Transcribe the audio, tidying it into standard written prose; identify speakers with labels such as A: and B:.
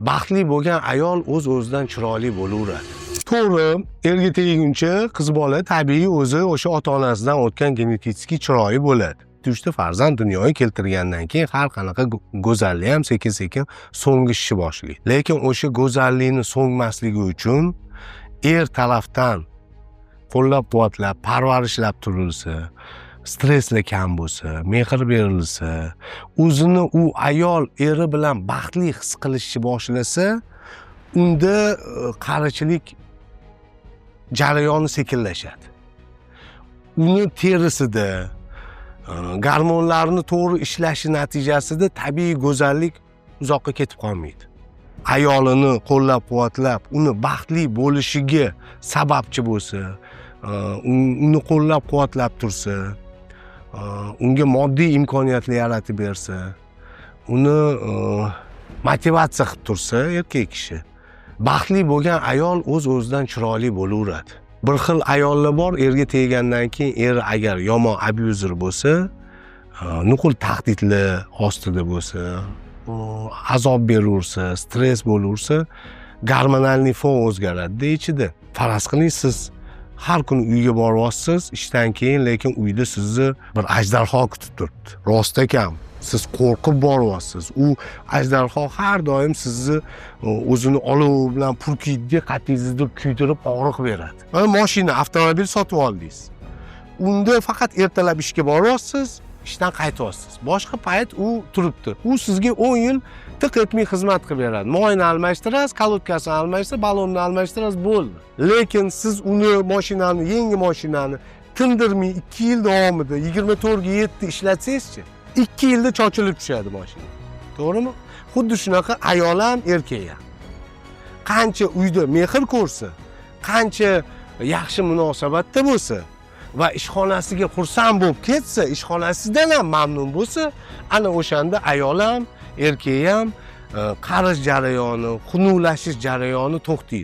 A: Baxtli bo'lgan ayol o'z o'zidan chiroyli bo'laveradi. To'g'ri, erga teguncha qiz bola tabiiy o'zi o'sha ota onasidan o'tgan genetik chiroyi bo'ladi. Uchta farzand dunyoga keltirgandan keyin har qanaqa go'zallik ham sekin sekin so'ngishni boshlaydi. Lekin o'sha go'zallikni so'ngmasligi uchun er tarafdan qo'llab quvvatlab, parvarishlab turilsa, stresslar kam bo'lsa, mehr berilsa, o'zini u ayol eri bilan baxtli his qilishni boshlasa, unda qarichilik jarayoni sekinlashadi. Uni terisida gormonlarni to'g'ri ishlashi natijasida tabiiy go'zallik uzoqqa ketib qolmaydi. Ayolini qo'llab-quvvatlab, uni baxtli bo'lishiga sababchi bo'lsa, uni qo'llab-quvvatlab tursa, unga moddiy imkoniyatlar yaratib bersa, uni motivatsiya qilib tursa erkak kishi, baxtli bo'lgan ayol o'z o'zidan chiroyli bo'laveradi. Bir xil ayollar bor, erga teggandan keyin eri agar yomon abyuzer bo'lsa, nuqul tahdidlar ostida bo'lsa, azob beraversa, stress bo'laversa, gormonalniy fon o'zgaradi ichida. Faraz qiling, siz har kuni uyga boryapsiz ishdan keyin, lekin uyda sizni bir ajdarho kutib turibdi. Rost ekan, siz qo'rqib boryapsiz. U ajdarho har doim sizni o'zini olovi bilan purkaydi, qatingizni kuydirib og'riq beradi. Mana mashina, avtomobil sotib oldingiz. Unda faqat ertalab ishga boryapsiz, ishdan qaytyapsiz. Boshqa payt u turibdi. U sizga 10 yil tiq etmay xizmat qilib beradi. Moyini almashtirasiz, kolodkasini almashtirasiz, ballonni almashtirasiz, bo'ldi. Lekin siz uni mashinani, yangi mashinani tindirmay 2 yil davomida 24 ga 7 ishlatsangizchi, 2 yilda chochilib tushadi mashina. To'g'rimi? Xuddi shunaqa ayol ham, erkak ham. Qancha uyda mehr ko'rsa, qancha yaxshi munosabatda bo'lsa va ishxonasiga xursand bo'lib ketsa, ishxonasidan ham mamnun bo'lsa, ana o'shanda ayol ham, erkak ham qarish jarayoni, xunuklashish jarayoni to'xtaydi.